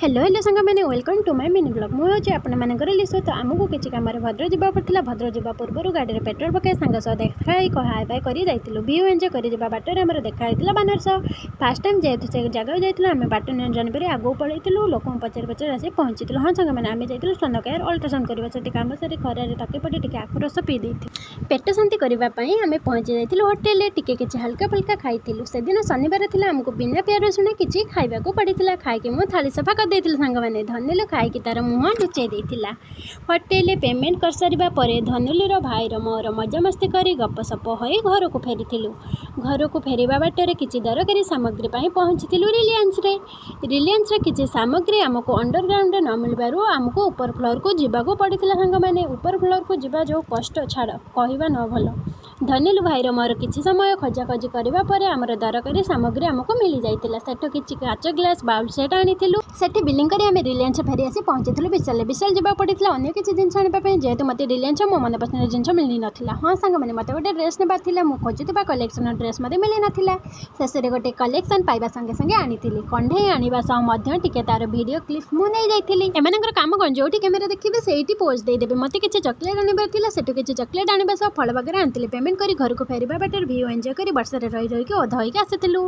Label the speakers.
Speaker 1: Hello hello ସାଙ୍ଗମାନେ, welcome to my mini vlog। ମୁଁ ହେଉଛି ଆପଣମାନଙ୍କର ଲିସୁ। ତ ଆମକୁ କିଛି କାମରେ ଭଦ୍ରକ ଯିବାକୁ ପଡ଼ିଥିଲା। ଭଦ୍ରକ ଯିବା ପୂର୍ବରୁ ଗାଡ଼ିରେ ପେଟ୍ରୋଲ ପକାଇ ସାଙ୍ଗ ସହ ଦେଖା ହେଇ ହାଇ ବାଇ କରି ଯାଇଥିଲୁ। ଭିଉ ଏନ୍ଜୟ କରି ଯିବା ବାଟରେ ଆମର ଦେଖା ହେଇଥିଲା ବାନର ସହ। ଫାର୍ଷ୍ଟ ଟାଇମ୍ ଯେହେତୁ ସେ ଜାଗାକୁ ଯାଇଥିଲୁ, ଆମେ ବାଟ ନ ଜାଣିପାରି ଆଗକୁ ପଳେଇଥିଲୁ। ଲୋକଙ୍କୁ ପଚାରି ପଚାରି ଆସି ପହଞ୍ଚିଥିଲୁ। ହଁ ସାଙ୍ଗମାନେ, ଆମେ ଯାଇଥିଲୁ ସ୍ତନ କେୟାର ଅଲ୍ଟ୍ରାସାଉଣ୍ଡ କରିବା। ସେଠି କାମ ସାରି ଖରାରେ ଥକି ପଡ଼ି ଟିକେ ଆଖୁ ରସ ପିଇ ଦେଇଥିଲୁ। ପେଟ ଶାନ୍ତି କରିବା ପାଇଁ ଆମେ ପହଞ୍ଚି ଯାଇଥିଲୁ ହୋଟେଲରେ। ଟିକେ କିଛି ହାଲକା ଫୁଲକା ଖାଇଥିଲୁ। ସେଦିନ ଶନିବାର ଥିଲା, ଆମକୁ ବିନା ପିଆଜ ରସୁଣ କିଛି ଖାଇବାକୁ ପଡ଼ିଥିଲା। ଖାଇକି ମୁଁ ଥାଳି ସଫା କରିଦେଇଥିଲି ସାଙ୍ଗମାନେ। ଧନିଲୁ ଖାଇକି ତାର ମୁହଁ ଲୁଚେଇ ଦେଇଥିଲା। ହୋଟେଲରେ ପେମେଣ୍ଟ କରିସାରିବା ପରେ ଧନିଲୁର ଭାଇର ମୋର ମଜାମସ୍ତି କରି ଗପସପ ହୋଇ ଘରକୁ ଫେରିଥିଲୁ। ଘରକୁ ଫେରିବା ବାଟରେ କିଛି ଦରକାରୀ ସାମଗ୍ରୀ ପାଇଁ ପହଞ୍ଚିଥିଲୁ ରିଲାଏନ୍ସରେ। ରିଲାଏନ୍ସରେ କିଛି ସାମଗ୍ରୀ ଆମକୁ ଅଣ୍ଡରଗ୍ରାଉଣ୍ଡରେ ନ ମିଳିବାରୁ ଆମକୁ ଉପର ଫ୍ଲୋରକୁ ଯିବାକୁ ପଡ଼ିଥିଲା। ସାଙ୍ଗମାନେ, ଉପର ଫ୍ଲୋରକୁ ଯିବା ଯେଉଁ କଷ୍ଟ, ଛାଡ଼, କହିବା ନ ଭଲ। ଧନିଲୁ ଭାଇର ମୋର କିଛି ସମୟ ଖୋଜାଖୋଜି କରିବା ପରେ ଆମର ଦରକାରୀ ସାମଗ୍ରୀ ଆମକୁ ମିଳିଯାଇଥିଲା। ସେଠୁ କିଛି କାଚ ଗ୍ଲାସ୍, ବାଉଲ୍ ସେଟ୍ ଆଣିଥିଲୁ। ସେଠି ବିଲିଂ କରି ଆମେ ରିଲାଏନ୍ସ ଫେରି ଆସି ପହଞ୍ଚିଥିଲୁ ବିଶାଲରେ। ବିଶାଲ ଯିବାକୁ ପଡ଼ିଥିଲା ଅନ୍ୟ କିଛି ଜିନିଷ ଆଣିବା ପାଇଁ, ଯେହେତୁ ମୋତେ ରିଲାଏନ୍ସ ମୋ ମନପସନ୍ଦର ଜିନିଷ ମିଳିନଥିଲା। ହଁ ସାଙ୍ଗମାନେ, ମୋତେ ଗୋଟେ ଡ୍ରେସ୍ ନେବାର ଥିଲା। ମୁଁ ଖୋଜୁଥିବା କଲେକ୍ସନର ଡ୍ରେସ୍ ମୋତେ ମିଳିନଥିଲା। ଶେଷରେ ଗୋଟେ କଲେକ୍ସନ୍ ପାଇବା ସଙ୍ଗେ ସଙ୍ଗେ ଆଣିଥିଲି। କଣ୍ଢେଇ ଆଣିବା ସହ ମଧ୍ୟ ଟିକେ ତାର ଭିଡ଼ିଓ କ୍ଲିପ୍ ମୁଁ ନେଇଯାଇଥିଲି। ଏମାନଙ୍କର କାମ କ'ଣ? ଯେଉଁଠି କ୍ୟାମେରା ଦେଖିବେ, ସେଇଠି ପୋଜ୍ ଦେଇଦେବେ। ମୋତେ କିଛି ଚକୋଲେଟ୍ ଆଣିବାର ଥିଲା। ସେଠୁ କିଛି ଚକୋଲେଟ୍ ଆଣିବା ସହ ଫଳ ବଗେରା ଆଣିଥିଲି। ପେମେଣ୍ଟ କରି ଘରକୁ ଫେରିବା ବାଟରେ ଭିଉ ଏନ୍ଜୟ କରି ବର୍ଷାରେ ରହି ରହିକି ଓଦା ହୋଇକି ଆସିଥିଲୁ।